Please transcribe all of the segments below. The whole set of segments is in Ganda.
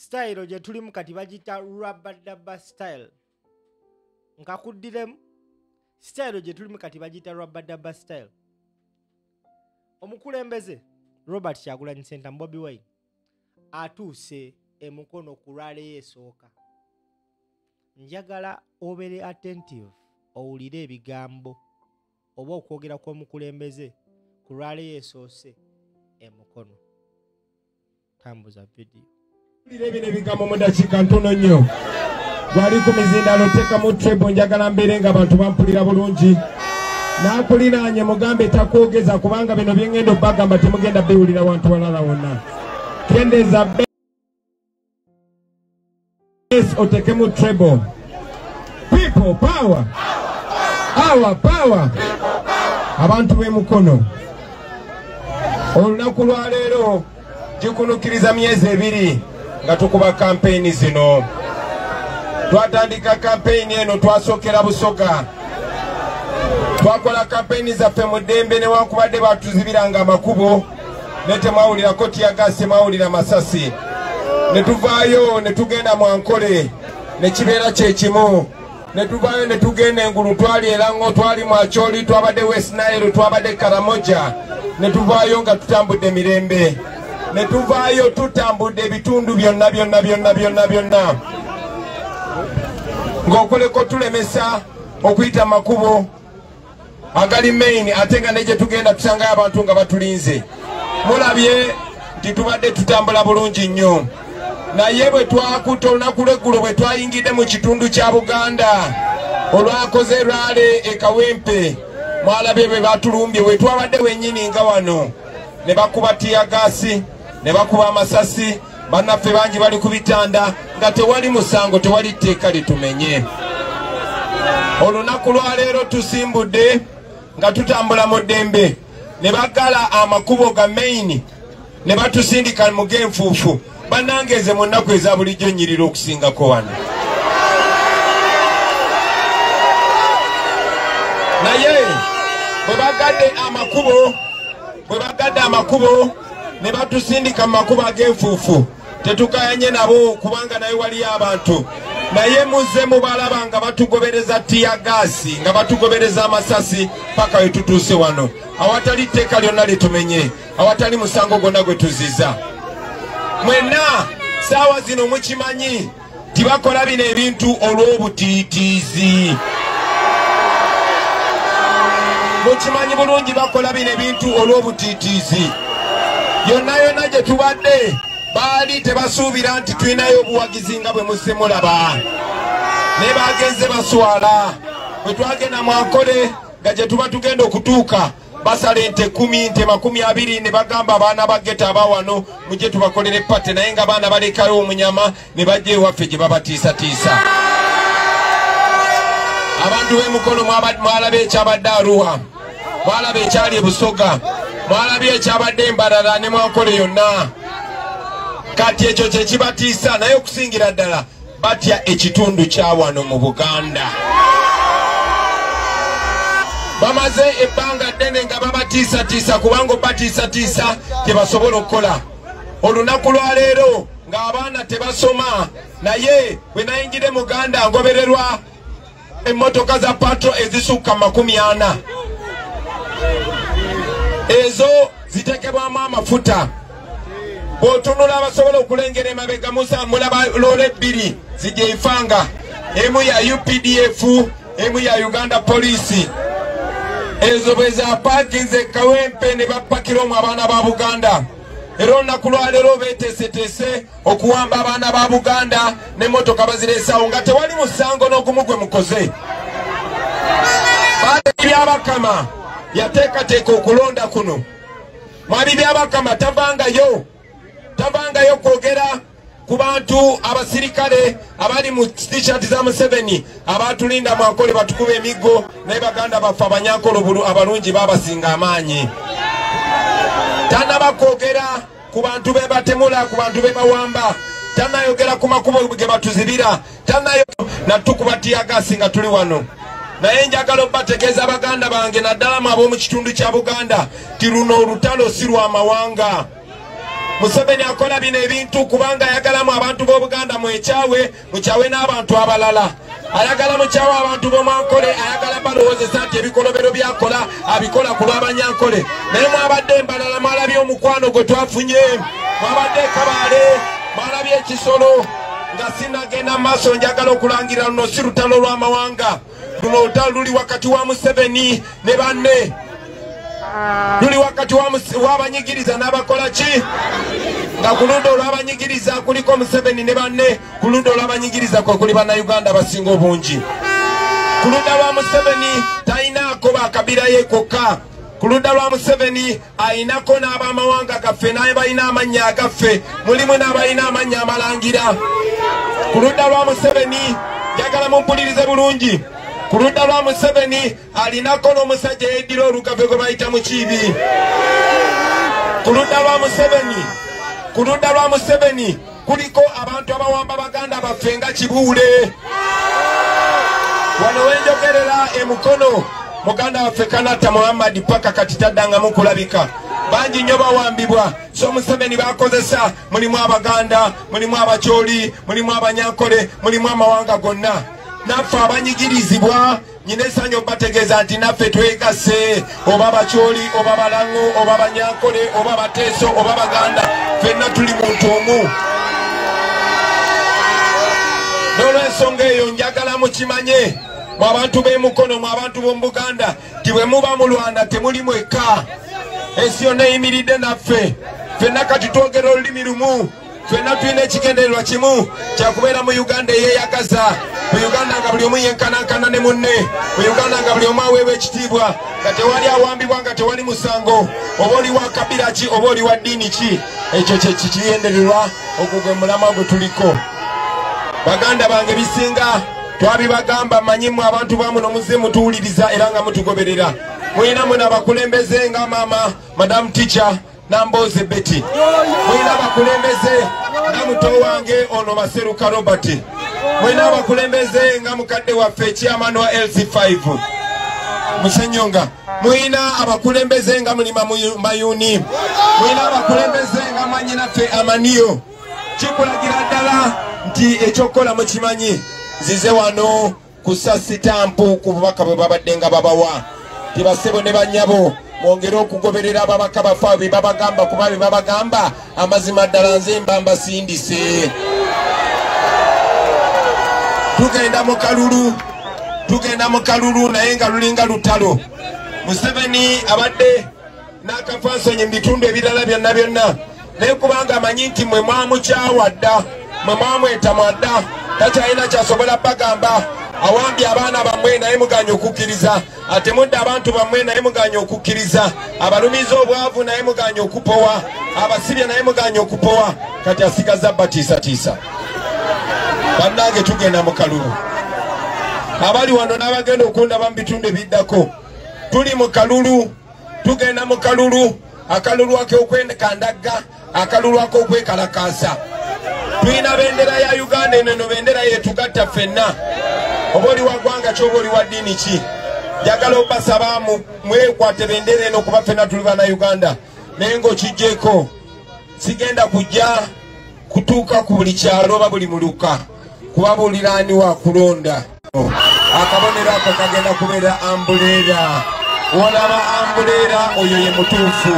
Style gye tulimu kati bagiyita rabadaba style. Nkakuddiremu, style gye tulimu kati bagiyita rabadaba style. Omukulembeze Robert Kyagulanyi Ssentamu Bobi Wine atuuse e Mukono ku lwaleyo esooka. Njagala obeere attentive owulire ebigambo oba okwogera kw'omukulembeze ku lwaleyo esoose e Mukono. Tambuza vidiyo. Bino ebigambo mu dakiika ntono nnyo. Gwali ku mizindalo teekamu treble, njagala mbeere nga abantu bampulira bulungi. N'akuliraanye mugambe takwogeza kubanga bino bye ŋŋenda obbagamba temugenda biwulira wantu walala wonna. Kendeeza bass otekemu treble. People power. Our power. Abantu b'e Mukono. Olunaku lwa leero gikunukiriza myezi ebiri nga tukuba kampeyini zino. Twatandika kampeyini eno twasookera Busoga. Twakola kampeyini zaffe mu ddembe newankubadde batuzibiranga amakubo ne temwawulirako teargas, temwawulira masasi. Ne tuvaayo ne tugenda mu Ankole ne kibeera kye kimu. Ne tuvaayo ne tugenda engulu, twali Erango, twali mu Acholi, twabadde West Nile, twabadde Karamoja. Ne tuvaayo nga tutambudde mirembe. Ne tuvaayo tutambudde ebitundu byonna byonna byonna byonna byonna. Ng'okoleko tulemesa okuyita makubo agali main, ate nga ne gye tugenda tusangayo abantu nga batulinze. Mulabye nti tubadde tutambula bulungi nnyo. Naye bwe twakuta olunaku lw'eggulo bwe twayingidde mu kitundu kya Buganda olwakoze rally e Kawempe, mwalabye bwe batulumbye. We twabadde wennyini nga wano ne bakuba teargas, ne bakuba amasasi, bannaffe bangi bali ku bitanda nga tewali musango, tewali tteeka litumenye. Olunaku lwa leero tusimbudde nga tutambula mu ddembe, ne baggala amakubo ga main ne batusindika mu g'enfuufu. Bannange nze mu nnaku eza bulijjo nnyirira okusingako wano. Naye bwe bagadde amakubo ne batusindika mu makubo ag'enfuufu, tetukayanye nabo kubanga naye waliyo abantu. Naye muzze mubalaba nga batugobereza teargas, nga batugobereza amasasi paka we tutuuse wano, awatali tteeka lyonna litumenye, awatali musango gwonna gwe tuziza. Mwenna saawa zino mukimanyi tibakola bino ebintu olw'obutiitiizi. Mukimanyi bulungi bakola bino ebintu olw'obutiitiizi. Yonna yonna gye tubadde baali tebasuubira nti tulinayo obuwagizi nga bwe muzze mulaba. Ne bagenze baswala. Bwe twagenda mu Ankole nga gye tuba tugenda okutuuka basala ente 10, ente 20 ne bagamba abaana ba ghetto aba wano mujje tubakolere party, naye nga abaana balekayo omunyama ne bajja ewaffe gye babatiisatiisa. Abantu b'e Mukono mwalabye ekyabadde Arua, mwalabye ekyali e Busoga, mwalabye ekyabadde e Mbarara ne mu Ankole yonna. Kati ekyo kye kibatiisa, naye okusingira ddala batya ekitundu kya wano mu Buganda. Bamaze ebbanga ddene nga babatiisatiisa kubanga obatiisatiisa tebasobola okukola. Olunaku lwa leero ng'abaana tebasoma, naye bwe nayingidde Muganda ngobererwa emmotoka za patrol ezisukka 40. Ezo zitekebwamu amafuta. Bw'otunula abasobola okulengera emabega mulaba loole bbiri zijja efanga, emu ya UPDF, emu ya Uganda Police. Ezo bwe zapakinze Kawempe ne bapakira omwo abaana ba Buganda. Era olunaku lwa leero beeteeseteese okuwamba abaana ba Buganda n'emmotoka bazireesaawo nga tewali musango n'ogumu gwe mukoze. Byabakama yateekateeka okulonda kuno. Mwami Byabakama tavangayo kwogera ku bantu abasirikale abali mu t-shirt za Museveni abatulinda mu Ankole batukuba emiggo, naye baganda baffe Abanyankole abalungi babasinga amaanyi. Tanaba kwogera ku bantu be batemula, ku bantu be bawamba, tanayogera ku makubo ge batuzibira, tanayo natukuba teargas nga tuli wano. Naye njagala obbategeeza baganda bange naddala mu ab'omu kitundu kya Buganda ti luno olutalo si lwa mawanga. Museveni akola bino ebintu kubanga ayagalamu abantu b'Obuganda mwekyawe, mukyawe n'abantu abalala. Ayagala mukyawe abantu b'Omwankole, ayagala balowoozesa nti ebikolobero byakola abikola ku lw'Abanyankole. Naye mwabadde Mbalala, mwalabye omukwano gwe twafunye, mwabadde Kabaale, mwalabye Ekisolo. Nga sinagenda maaso, njagala okulangira luno si lutalo lw'amawanga. Luno olutalo luli wakati wa Museveni ne banne, luli wakati w'abanyigiriza n'abakola ki? Nga ku ludda olw'abanyigiriza kuliko Museveni ne banne, ku ludda olw'abanyigiriza kwe kuli Bannayuganda abasinga obungi. Ku ludda lwa Museveni talinaako bakabira ye kokka. Ku ludda lwa Museveni ayinako n'abamawanga gaffe, n'abalina amannya agaffe, mulimu n'abalina amannya amalangira. Ku ludda lwa Museveni, njagala mumpulirize bulungi, ku ludda lwa Museveni alinako n'omusajja yeddira olugave gwe bayita Mukiibi. Ku ludda lwa Museveni, ku ludda lwa Museveni kuliko abantu abawamba baganda baffe nga Kibuule. Wano wenjogerera e Mukono, muganda waffe Kanata Muhammad paka kati taddangamu kulabika. Bangi nnyo bawambibwa. So Museveni bakozesa, mulimu Abaganda, mulimu Abacholi, mulimu Abanyankole, mulimu amawanga gonna. Naffe abanyigirizibwa, nyina essanyu bategeeza nti naffe twegasse, oba Bacholi, oba Balango, oba Banyankole, oba Bateeso, oba Baganda, ffenna tuli muntu omu. N'olwensonga eyo njagala mukimanye mu abantu b'e Mukono, mu abantu b'omu Buganda, nti bwe muba mulwana temuli mwekka, ensi yonna eyimiridde naffe. Ffenna kati twogera olulimi lumu, ffenna tulina ekigendererwa kimu kyakubeera mu Uganda eyeeyagaza, mu Uganda nga buli omu yenkanankana ne munne, mu Uganda nga buli omu aweebwa ekitiibwa, nga tewali awambibwa, nga tewali musango, oba oli wa kabira ki, oba oli wa ddiini ki. Ekyo kyekikigendererwa, ogwo gwe mulamwa gwe tuliko. Baganda bange, bisinga twabibagamba. Manyimu abantu bamuno muzze mutuwuliriza era nga mutugoberera. Mulina muno abakulembeze nga maama Madam Teacher Namboze Betty, mulina abakulembeze nga muto wange ono Maseruka Robert, mulina abakulembeze nga mukadde waffe chairman wa LC5 Musenyonga, mulina abakulembeze nga Mulima Mayuni, mulina abakulembeze nga manyinaffe Amaniyo. Kikulagira ddala nti ekyokukola mukimanyi. Nzize wano kussa sitampu ku bubaka bwe babadde nga babawa, ti bassebo ne bannyabo, mwongere okugoberera ababaka baffe abo bye babagamba, kuba bye babagamba amazima ddala nze mba mbasindise. Tugenda mu kalulu, tugenda mu kalulu, naye nga lulinga lutalo. Museveni abadde n'akafansonyi mu bitundu ebirala byonna byonna, naye kubanga amanyi nti mwe mwamukyawa dda, mwe mwamwetamwa dda, takyalina kyasobola bagamba. Awambye abaana bammwe naye muganya okukkiriza, atemudde abantu bammwe naye muganya okukkiriza, abalumiza obwavu naye muganya okupowa, abasibye naye muganya okupowa. Kati asigaza batiisatiisa. Bannange, tugenda mu kalulu. Abali wano n'abagenda okundaba mu bitundu ebiddako, tuli mu kalulu, tugenda mu kalulu, akalulu ak'okwekandagga, akalulu ak'okwekalakaasa. Tulina bendera ya Uganda eno, eno bendera yetugatta ffenna, oba oli wa ggwanga ki, oba oli wa ddiini ki. Njagala obasaba mwekwate bendera eno, kuba ffenna tuli Bannayuganda. Naye ng'okijjeeko, sigenda kujja kutuuka ku buli kyalo oba buli muluka kubabuulira ani wa kulonda. Akabonero ako kagenda kubeera umbrella. Walaba umbrella, oyo ye mutuufu.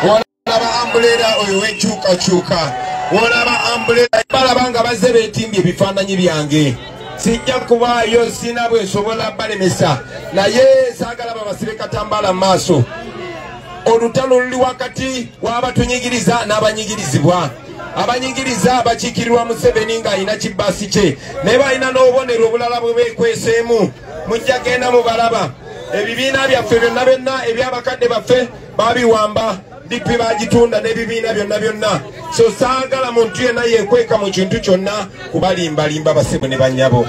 Walaba umbrella, oyo wekyukakyuka. Walaba umbrella, balaba nga bazze beetimbye ebifaananyi byange. Sijja kubaayo, sina bwe nsobola balemesa, naye saagala babasibe katambaala mu maaso. Olutalo luli wakati w'abatunyigiriza n'abanyigirizibwa. Abanyigiriza bakiikirirwa Museveni ng'alina kibbaasi kye, naye balina n'obubonero obulala bwe beekweseemu. Mujja genda mubalaba. Ebibiina byaffe byonna byonna ebyabakadde baffe babiwamba, DP bagitunda n'ebibiina byonna byonna. So saagala muntu yenna yeekweka mu kintu kyonna kubalimbalimba. Basebo ne bannyabo,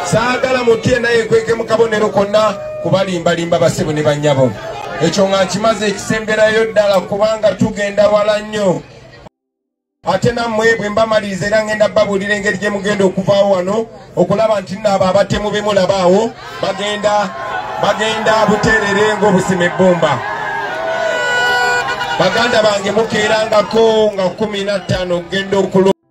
saagala muntu yenna yeekweke mu kabonero konna kubalimbalimba. Basebo ne bannyabo, ekyo nga nkimaze. Ekisemberayo ddala, kubanga tugenda wala nnyo, ate nammwe bwe mbamaliriza era ngenda babuulira engeri gye mugenda okuvaawo wano okulaba nti nno abo abatemu be mulabaawo bagenda buteerere ng'obusima ebbumba. Baganda bange mukeerangako nga 15 okugenda okulonda.